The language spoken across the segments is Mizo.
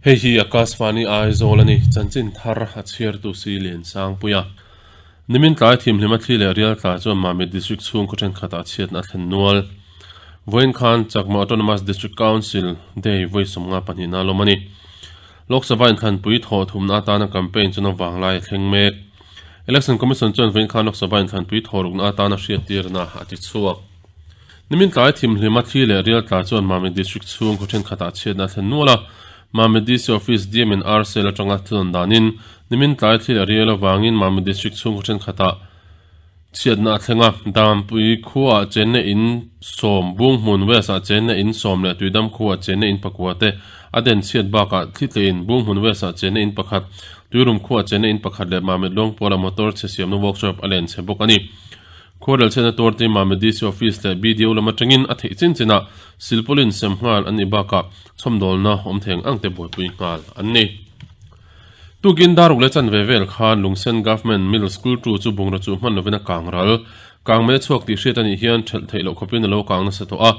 Hei hi Akashvani Aizawl a ni, chanchin thar a chhiartu si Liansangpuia. Nimin tlai thimhlima thli leh rial tla chuan Mamit District chhung khaw thenkhatah chhiatna a thlen nual. Vawiin khan Chakma Autonomous District Council Day vawi 52 na lawm a ni. Lok Sabha inthlanpui thawh thumna atana campaign chu nauvang lai a thleng mek. Election Commission chuan vawiin khan Lok Sabha inthlanpui thawh rukna atana hriattirna a ti chhuak. Nimin tlai thimhlima thli leh rial tla chuan Mamit District chhung khaw thenkhatah chhiatna a thlen nual a. Mamit DC Office DM and R Cell atanga thunawn danin nimin tlai thli leh rial avangin Mamit District chhung khaw thenkhatah chhiatna a thleng a. Dampui khuaah chenna in sawm, Bunghmun West-ah chenna in sawm leh Tuidam khuaah chenna in pakua te a den chhiat bakah thli tlein Bunghmun West-ah chenna in pakhat, Tuirum khuaah chenna in pakhat leh Mamit Luangpuala motor chhe siamna workshop a len chhe bawk a ni. Khuarel chhiatna tuarte Mamit DC Office leh BDO lam atangin a theih chin chinah silpawlin sem nghal an nih bakah chhawmdawlna awm theng ang te buaipui nghal an ni. Tukin daruk leh chanve vel khan Lungsen Government Middle School tu chu bungraw chu hman lovin a kang ral. Kang mai a chhuak tih hriat a nih hian thelh theih loh khawpin a lo kang nasa tawh a,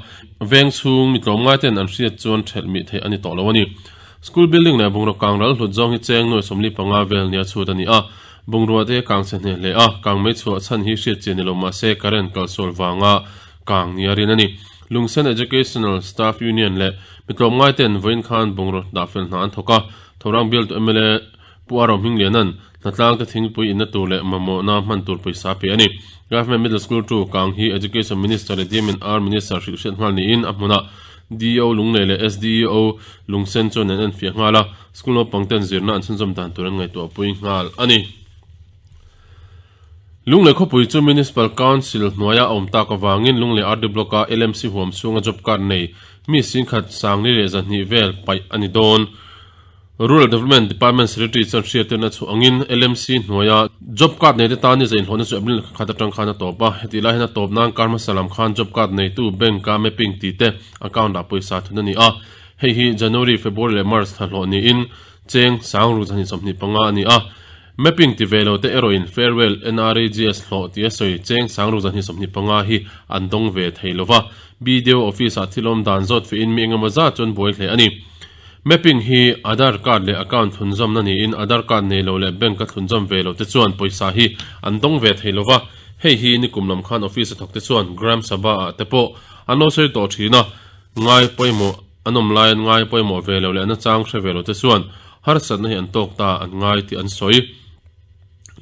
veng chhung mi tlawmngai ten an hriat chuan thelh mih theih a ni tawh lo a ni. School building leh bungraw kang ral hlut zawng hi cheng nuai 45 vel nia chhut a ni a, bungrua te kang chhe hneh hle a, kang mai chhuah chhan hi hriat chian ni lo mahse current kalsual vanga kang nia rin a ni. Lungsen Educational Staff Union leh mi tlawmngai ten vawiin khan bungraw dah fel hna an thawk a, Thorang bialtu mla Pu Aro Hmingliana'n hnatlang te thingpui inna tur leh mamawhna hman tur pawisa pe a ni. Government Middle School tu Kang hi Education Minister leh DMNR Minister hrilhhriat nghal niin a hmunah DEO Lunglei leh SDEO Lungsen chuan an enfiah nghal a, school naupang ten zirna an chhunzawm dan tur an ngaihtuahpui nghal a ni. Lunglei khawpui chu Municipal Council hnuaia a awm tak avangin Lunglei RD Block-a LMC huam chhunga job card nei mi singkhat sangli leh zahnih vel paih a ni dawn. Rural Development Department Secretary chuan hriattirna chhuah angin LMC hnuaia job card neite tan ni zainhlawhna chu April khat atang khan a tawp a, hetih lai hian a tawp nan kar hmasa lam khan job card neitu bank-a mapping tih te account-ah pawisa thun a ni a, hei hi January, February leh March thla hlawh niin cheng sangruk zahnih 25 a ni a. Mapping ti ve lo te erawhin Farewell NREGS hlawh tia sawi cheng sangruk zahnih 25 hi an dawng ve thei lo va, BDO office-ah thil awm dan zawt fehin mi engemaw zat chuan buai hle a ni. Mapping hi Aadhaar card leh account thlunzawmna niin Aadhaar card nei lo leh bank a thlunzawm ve lo te chuan pawisa hi an dawng ve thei lo va, hei hi nikum lam khan office a thawk te chuan Gram Sabha ah te pawh an lo sawi tawh thin a, ngai pawimawh an awm lai an ngai pawimawh ve lo leh an nachang hre ve lo te chuan harsatna hi an tawk ta an ngai tih an sawi.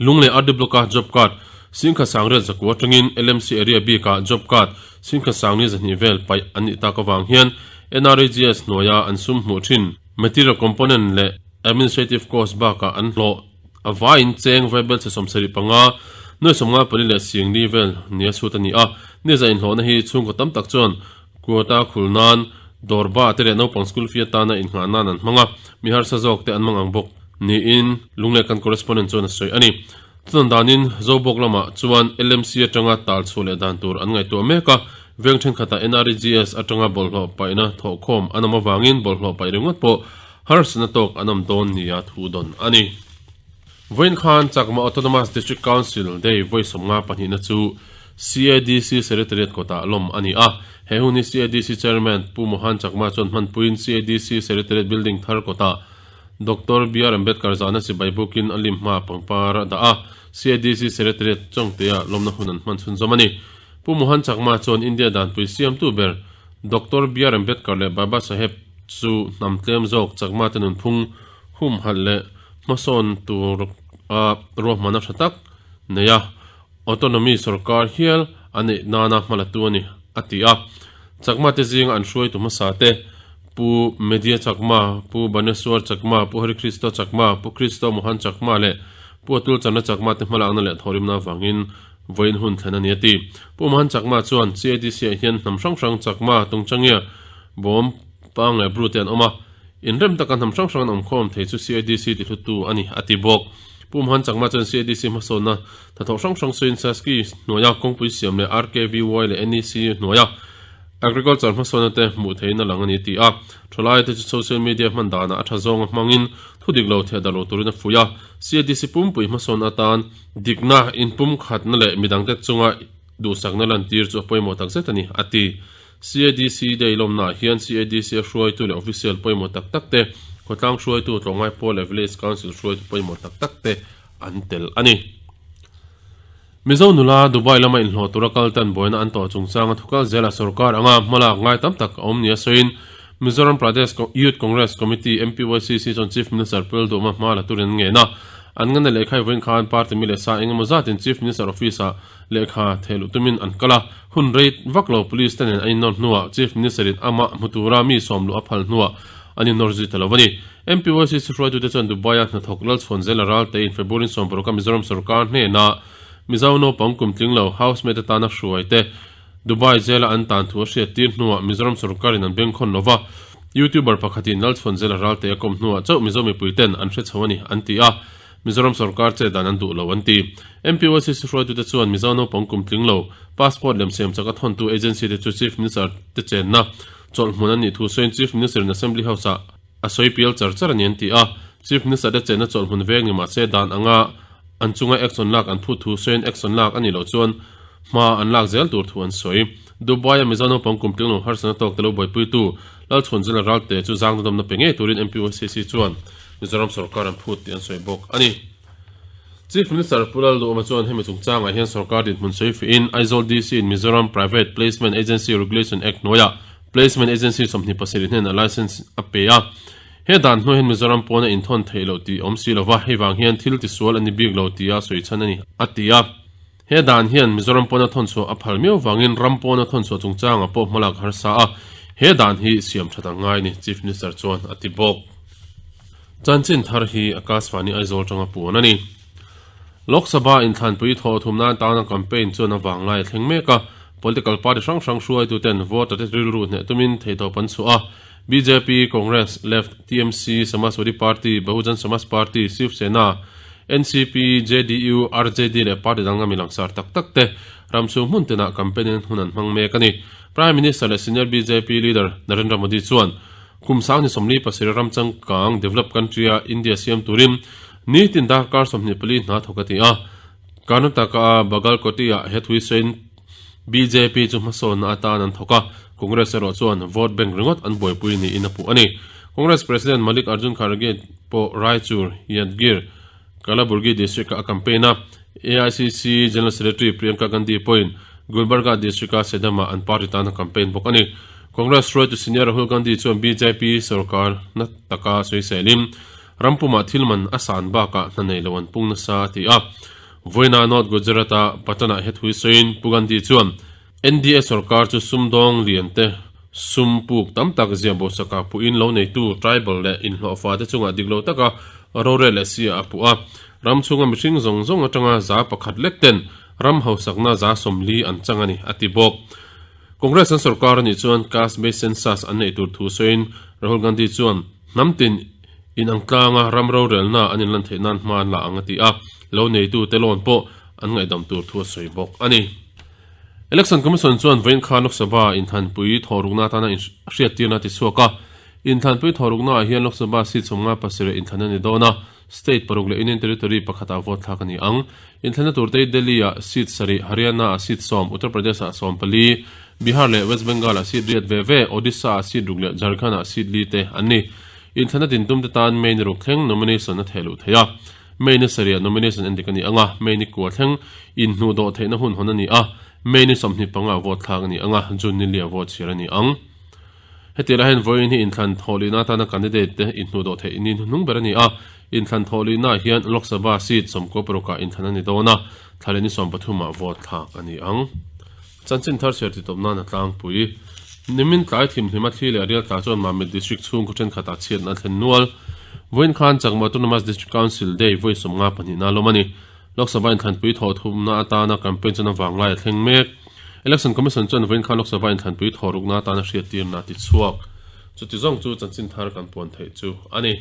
Lunglei RD Block-a job card Singkhat Sangriat zakua atangin LMC area bikah job card Singkhat Sangli zahnih vel paih an nih tak avang hian NREGS hnuaia an sum hmuh thin material component leh administrative cost bakah an hlawh a vaiin cheng vaibel chhe 75 nuai 54 leh singli vel nia chhut a ni a. Ni za inhlawhna hi chhungkaw tam tak chuan Quota khul nan dawr ba te leh naupang school fee atana innghah nan an hmang a, mi harsa zawk te an hmang ang bawk niin Lunglei kan correspondent chuan a sawi a ni. Chutan danin Zobawk lamah chuan LMC atanga tal chhuah leh dan tur an ngaihtuah mek a, veng thenkhatah NREGS atanga bawlhhlawh paihna thawhkhawm an awm avangin bawlhhlawh paih ringawt pawh harsatna tawk an awm dawn nia thu dawn a ni. Vawiin khan Chakma Autonomous District Council Day vawi 52 na chu CADC Secretariat kawtah lawm a ni a. He hun hi CADC Chairman Pu Mohan Chakma chuan hmanpuiin CADC Secretariat Building thar kawtah Doctor BR Ambedkar zahna chibai bukin a lim hmaah pangpar a dah a. CADC Secretariat Chawngtea lawmna hun an hman chhunzawm a ni. Pu Mohan Chakma chuan India danpui siamtu ber Doctor BR Ambedkar leh Baba Saheb chu hnam tlem zawk Chakma te nunphung humhalh leh hmasawn tur a ruahmanna tha tak nei a. Autonomy sorkar hial a neih nana hmalatu a ni, a ti a. Chakma te zinga an hruaitu hmasa te, Pu Media Chakma, Pu Baneswar Chakma, Pu Hari Kristo Chakma, Pu Kristo Mohan Chakma leh Pu Atul Chandra Chakma te hmalakna leh thawhrimna avangin vawiin hun thlen a ni, a ti. Pu Mohan Chakma chuan CADC-ah hian hnam hrang hrang Chakma, Tungchangia, Bawm, Pang leh Bru te an awm a. Inrem taka hnam hrang hrang an awmkhawm thei chu CADC tihlutu a ni, a ti bawk. Pu Mohan Chakma chuan CADC hmasawnna Hnathawh hrang hrang sawiin Saski hnuaia kawngpui siam leh RKVY leh NEC hnuaia Agriculture hmasawnna te hmuh theihin a lang a ni ti a. Thalaite chu social media hman danah a tha zawnga hmangin thu dik lo theh darh lo turin a fuih a. CADC pumpui hmasawn atan dikna, inpumkhatna leh midangte chunga duhsakna lantir chu a pawimawh takzet a ni, a ti. CADC Day lawmnaah hian CADC a hruaitu leh official pawimawh tak tak te. Khawtlang hruaitu tlawmngai pawl leh Village Council hruaitu pawimawh tak tak te an tel a ni. Mizo nula Dubai lama inhlawh tura kal tan buaina an tawh chungchanga thukal zela sorkar anga hmalak ngai tam tak a awm nia sawiin Mizoram Pradesh Youth Congress Committee, MPYCC, chuan Chief Minister Pu Lalduhma hma la turin an ngen a. An nganna lehkha i vawiin khan party mi leh sa engemaw zatin Chief Minister Office-ah lehkha thehluh tumin an kal a. Hun rei vak lo Police te nen an innawr hnuah Chief Minister-in amah hmu tura mi sawm luh a phal hnuah an innawr zui ta lo a ni. MPYCC hruaitute chuan Dubai-a hnathawk Lalchhuanzela Raltein February sawmparuk-a Mizoram sorkar hnenah Mizo naupang kum tling lo housemate atana hruaite Dubai jail-a an tan thu a hriat tir hnuah Mizoram sorkarin an bengkhawn lo va, YouTuber pakhatin Lalchhuanzela Ralte a kawm hnuah chauh Mizo mipuiten an hre chho a ni, an ti a, Mizoram sorkar chet dan an duh lo an ti. MPYCC hruaitute chuan Mizo naupang kum tling lo, passport lem siam chak a thawntu agency te chu Chief Minister te chenna chawlhhmun an nih thu sawiin Chief Minister-in Assembly House-ah a sawi pial char char a ni an ti a, Chief Minister te chenna chawlhhmun veng ni mahse dan anga an chunga action lak an phut thu sawiin action lak a nih loh chuan hma an lak zel tur thu an sawi. Dubai-a Mizo naupang kum tling lo harsatna tawk te lo buaipuitu Lalchhuanzela Ralte chu zangdawmna pe ngei turin MPYCC chuan Mizoram sorkar an phut tih an sawi bawk a ni. Chief Minister Pu Lalduhawma chuan hemi chungchangah hian sorkar dinhmun sawi fihin Aizawl DC in Mizoram Private Placement Agency Regulation Act hnuaiah Placement Agency 27 hnenah licence a pe a. He dan hnuai hian Mizoram pawn a inthawn theih loh tih awm si lova, hei vang hian thil tisual a ni bik lo tia sawi chhan a ni, a ti a. He dan hian Mizoram pawna thawnchhuah a phal miau vangin ram pawna thawnchhuah chungchangah pawh hmalak a harsa a, he dan hi siam that ang ngai ni, Chief Minister chuan a ti bawk. Chanchin thar hi Akashvani Aizawl tanga puan a ni. Lok Sabha inthlanpui thawh thum nan tana campaign chuan a vanglai a thleng mek a, political party hrang hrang hruaituten voter te rilru hneh tumin theihtawp an chhuah a, Bjp, Congress, Left, TMC, Samajwadi Party, Bahujan Samaj Party, Shiv Sena, NCP, JDU, RJD leh party dang ami langsar tak tak te ram chhung hmun tinah campaign in hun an hmang mek a ni. Prime Minister leh senior bjp leader Narendra Modi chuan kum sang ni 47 ram changkang develop country a India siam turin nitin darkar 24 hna thawk a ti a. Karnataka-a Bagalkoti-ah he thui sawiin Bjp chu hmasawnna atan an thawk a, Congress erawh chuan vote bank ringawt an buaipui niin a puh a ni. Congress President Malik Arjun Kharge pawh Raichur, Yadgir, Kalaburgi district-ah a campaign a, AICC General Secretary Priyanka Gandhi pawhin Gulbarga district-a Sedam-ah an party tan a campaign bawk a ni. Congress hruaitu senior Rahul Gandhi chuan bjp sorkar na taka sawiselin ram pumah thil man a san bakah hna nei lo an pung nasa a ti a. Vawiina North Gujarat-a Patan-ah he thui sawiin Pu Gandhi chuan NDA sorkar chu sumdawng lian te sum puk tam tak ziah bawhsaka puhin lo neitu tribal leh inhlawhfa te chungah dik lo taka rorel leh si ah a puh a. Ram chhunga mihring zawng zawng atanga za pakhat lek ten ram hausakna za 40 an chang a ni, a ti bawk. Congress an sorkar a nih chuan caste based census an neih tur thu sawiin Rahul Gandhi chuan hnam tin inang tlanga ram rorelna an inlan theih nan hma an la ang a ti a, lo neitute loan pawh an ngaihdam tur thu a sawi bawk a ni. Election Commission chuan vawiin khan Lok Sabha inthlanpui thawhrukna atana hriattirna a ti chhuak a, inthlanpui thawhruknaah hian Lok Sabha seat 57 inthlan a ni dawn a, State paruk leh Union Territory pakhatah vote thlak a ni ang. Inthlanna turte hi Delhi-ah seat sarih, Haryana-ah seat sawm, Uttar Pradesh-ah 14, Bihar leh West Bengal-ah seat riat ve ve, Odisha-ah seat ruk leh Jharkhand-ah seat li te an ni. Inthlanna dintumte tan May ni ruk thleng nomination a theh luh theih a. May ni sarihah nomination endik a ni ang a, May ni kua thleng inhnuhdawh theihna hun hawn a ni a, May ni 25 ah vote thlak a ni ang a, June ni liah vote chhiar a ni ang. Heti lai hian vawiin hi inthlan thawhlihna atana candidate te inhnuhdawh theih ni hnuhnung ber a ni a, inthlan thawhlihnaah hian Lok Sabha seat 96 ah inthlan a ni dawn a, thla leh ni 13 ah vote thlak a ni ang. Chanchin thar chhiar titawp nan a tlangpui. Nimin tlai thimhlima thli leh rial tla chuan Mamit District chhungkaw thenkhatah chhiatna a thlen nual. Vawiin khan Chakma Autonomous District Council Day vawi 52 na lawm a ni. Lok Sabha inthlanpui thawh thumna atana campaign chuan a vanglai a thleng mek. Election Commission chuan vawiin khan Lok Sabha inthlanpui thawh rukna atana hriattirna a ti chhuak. Chuti zawng chu chanchin thar kan puan theih chu a ni.